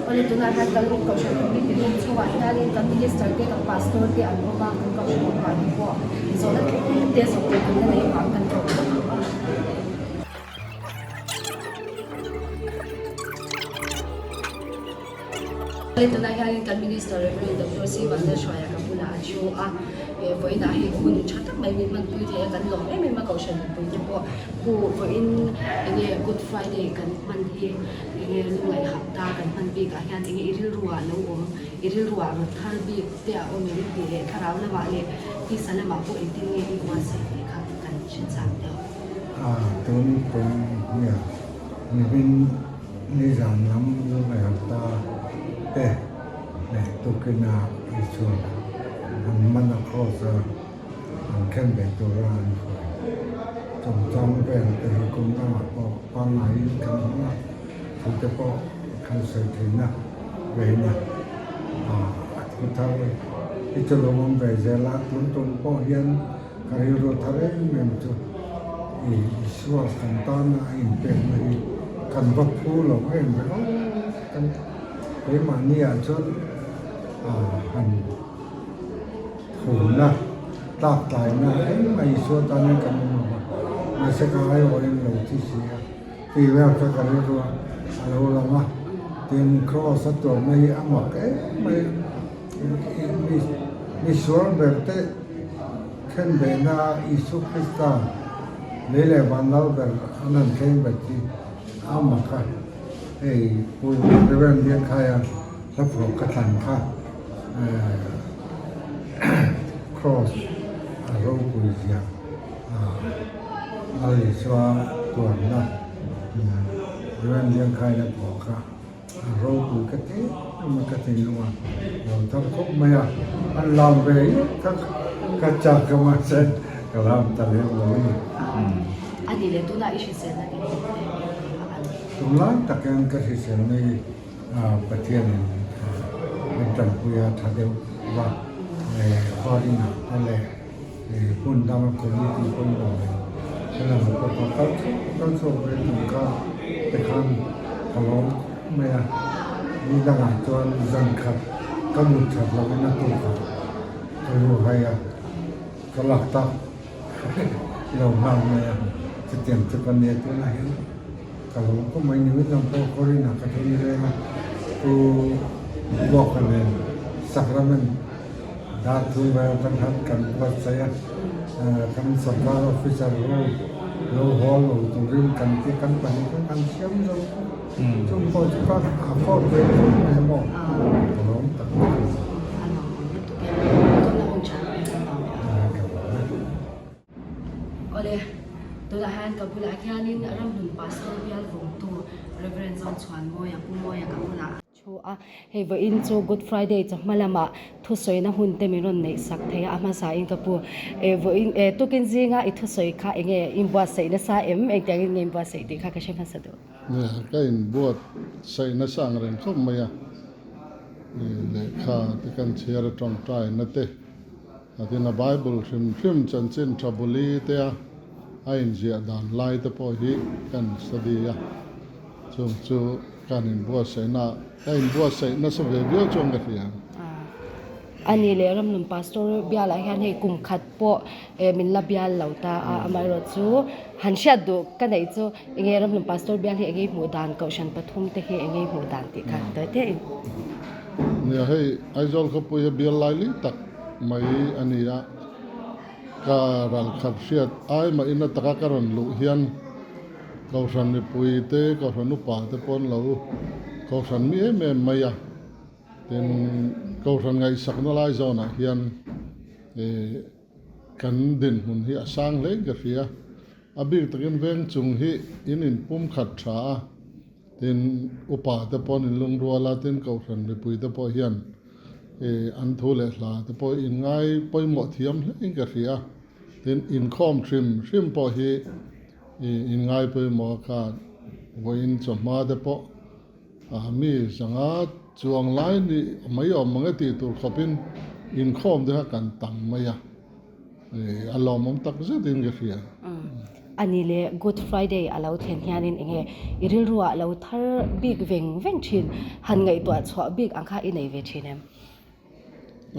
Awle tunah hian kan Kohhran Committee room chhungah hianin kan Minister te kan Pastor te an awm a, kan Kohhran upa te pawh zawhna tlem te zawh tur kan la nei vang kan tlawm bawk ang a. Awle tunah hianin kan Minister Rev. Doctor C. Vanlalhruaia ka bulah a thu a, vawiinah hei hun tha tak mai min hmanpui thei a, kan lawm em em a Kohhran mipui te pawh pu vawiin enge Good Friday kan hman hi. Enge lungngaih hap ta kan hman bik ah hian enge i rilru ah lo awm, i rilru ah rawn thar bik te a awm em tih leh thlarau lamah leh tisa lamah pawh engtin nge i buatsaih tih kha kan hre chak deuh. A tun tum nia nimin nizan lam lungngaih hap ta te leh tukin ah Isua an man a cross a an khen ve tura an hruai chungchang vel te hi kum dangah pawh pangaiin kan hmang a, thu te pawh kan sawi theihna veina a thu thar hi chu lo awm ve zel a, tun tum pawh hian ka rilru thar em em chu i Isua kan tana a inpekna hi kan va phu lo em ve aw kan keimahni ah chuan han Phurna, tlak tlaina engmah Isua tanin kan awm lo va, mahse ka aiawhin lo thi si a, tih vel kha ka rilru a, a lo lang a. Tin, Kraws a tuarna hi a mak em mai a, mi sual ber te then behna Isu Krista lei leh van lal ber an han thleng bet hi a mak a, hei Pu Reverend Liangkhaia hlaprawh ka thlan kha. Cross a ropui zia a Isua tuarna Reverend Liangkhaina pawh kha a ropui ka ti em a ka thinlung a lo thar khawp mai a, an lam ve hi ka chak a mahse ka lam ta lem lo a ni. A nih leh tunah i hriselna tih hi Tunlai tak hian ka hriselna hi Pathianin min tanpui a tha deuh va, foreign-ah te leh hmun danga committee pawimawh leh helamah pawh ka kal chhuak kal chhuak ve tum kha te khan ka lawm khawp mai a, ni dangah chuan zan khat ka mut that lovin a tukah ka lu hai a, ka lak tak lo nghal mai a, chutiang chu ka nia tunah hian. Ka lo kawm mai ni min lam pawh Korin ah ka thun reng a, Pu Buaka nen Sacrament dar thu vel kan han kan buatsaih a, kan sorkar officer ho lo haw lo turin kan ti kan pahnih kha kan siam zo a, chung pawh chu ka afford ve khawp mai a maw, ka lawm tak tak a ni. Awle, tunah hian ka bulah hianin Ramhlun Pastor bial vawngtu Rev. Zochhuanmawia Pu Mawia ka bulah a thu a. Hei vawiin chu Good Friday chawhma lamah thusawiina hun te min rawn neih sak thei a, a hmasain ka pu e vawiin e tukin zinga i thusawi kha eng nge inbuatsaih nasa em engtiangin nge inbuatsaih tih kha ka hre hmasa duh. Nia, ka inbuatsaih nasa ang reng khawp mai a, lehkha te kan chhiar a tawngtaina te. Atin a Bible hrim hrim chanchin tha buli te a a inziah dan lai te pawh hi kan study a, chung chu kan inbuatsaihna ka inbuatsaih nasa ve viau chuan ka hria. A nih leh Ramlun Pastor bialah hian hei kum khat pawh min la bial lo ta a, amaherawh chu han hriat duh ka neih chu enge Ramlun Pastor bial hi enge hmuh dan Kohhran pathum te hi enge hmuh dan tih kha tawi teh in. Nia hei Aizawl khawpui hi bial laili tak mai a ni a, ka ralkhat hriat ai mahin a taka ka rawn luh hian Kohhran mipui te, Kohhran upa te pawh an lo Kohhran mi em em mai a, tin Kohhran ngaihsakna lai zawnah hian ih kan dinhmun hi a sang hlein ka hria, a bik takin veng chung hi in inpumkhat tha a. Tin, upa te pawh an inlungrual a, tin Kohhran mipui te pawh hian an thu leh hla te pawh in ngai pawimawh thiam hlein ka hria a. Tin, inkhawm hrim hrim pawh hi in ngai pawimawh a kha vawiin chawhma te pawh mi zanga chuang lai ni mai awm ang e tih tur khawpin inkhawm te kha kan tam mai a, a lawmawm tak zetin ka hria. A ni leh Good Friday a lo thlen hianin enge i rilruah lo thar bik veng veng thin han ngaihtuah chhuah bik ang kha i nei ve thin em?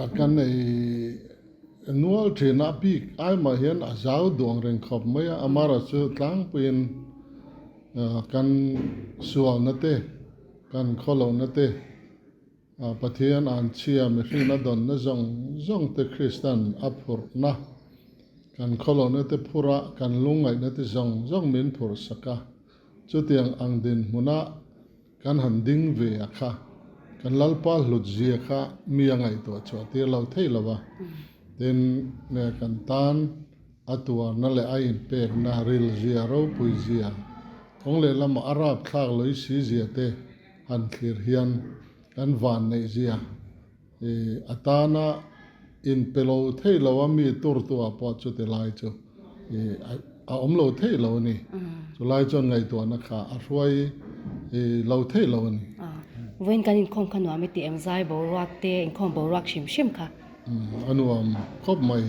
A kan nei nual thin a bik ai mah hian a zau duang reng khawp mai a, amaherawhchu chu tlangpuiin kan sualna te, kan khawlohna te, Pathian anchhia mihring a dawnna zawng zawng te Kristan a phurhna, kan khawlohna te phura kan lungngaihna te zawng zawng min phurh sak a, chutiang ang dinhmuna kan han ding ve a kha kan Lalpa hlut zia kha mi a ngaihtuah chhuah tir lo thei lo va, tin, kan tan a tuarna leh a inpekna ril zia ropui zia, kawng lehlamah a rapthlak lawih si zia te Han thlir hian kan van neih zia i a tana inpe lo thei lo a mi tur tu ah pawh chuti lai chu i a awm lo thei lo a ni. Chu lai chuan ngaihtuahna kha a hruai i lo thei lo a ni. Vawiin kan inkhawm kha nuam i tih em zai boruak te inkhawm boruak hrim hrim kha? A nuam khawp mai.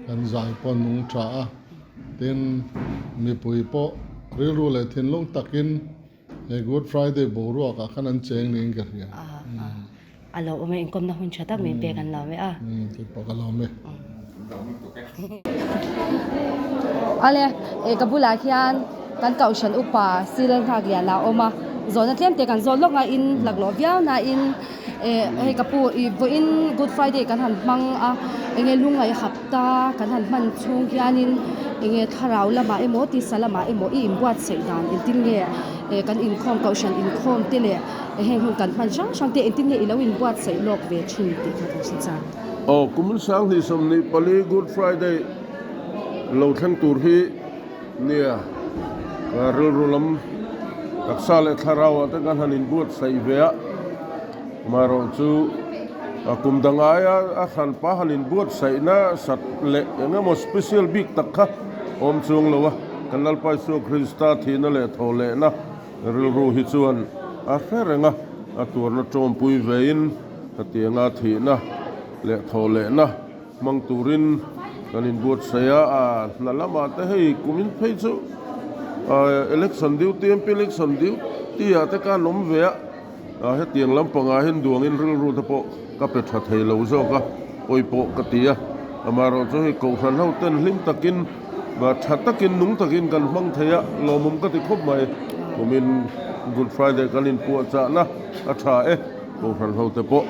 Kan zai pawh nung tha a, tin mipui pawh rilru leh thinlung takin He Good Friday boruak ah khan an cheng niin ka hria. A lo awm e, inkawmna hun tha tak min pek an lo awm e a. Tih pawh ka lo awm e. Ale, e ka bulah hian kan kohhran upa Silal Nghakliana a awm a, zawhna tlem te kan zawt lawk a, in laklawh viau nain e hei ka pu i vawiin Good Friday kan han hmang a, enge lungngaih hapta kan han hman chhung hianin enge thlarau lamah emaw tisa lamah emaw i inbuatsaih dan engtin nge eh kan inkhawm kohhran inkhawm te leh heng hun kan hman hrang hrang te engtin nge i lo inbuatsaih lawk ve thin tih kha kan hre chak. Aw kum 2024 Good Friday lo thleng tur hi nia ka rilru lam taksa leh thlarau ah te kan han inbuatsaih ve a amaherawh chu a kum dang aia a hranpa han inbuatsaihna sat leh eng emaw special bik tak kha awm chuang lo a kan Lalpa Isua Krista thihna leh thawhlehna rilru hi chuan a hre reng a a tuarna tawmpui vein hetianga thihna leh thawhlehna Hmang turin kan inbuatsaih a, a hna lamah te hei kumin phei chu election duty MP election duty ah te khan awm ve a, hetiang lampangah hian duangin rilru te pawh ka pe tha thei lo zawk a, pawi pawh ka ti a, amaherawh chu hei kohhran ho ten hlim takin tha takin nung takin kan hmang thei a, lawmawm ka ti khawp mai, kumin Good Friday kan inpuahchahna a tha e kohhran ho te pawh.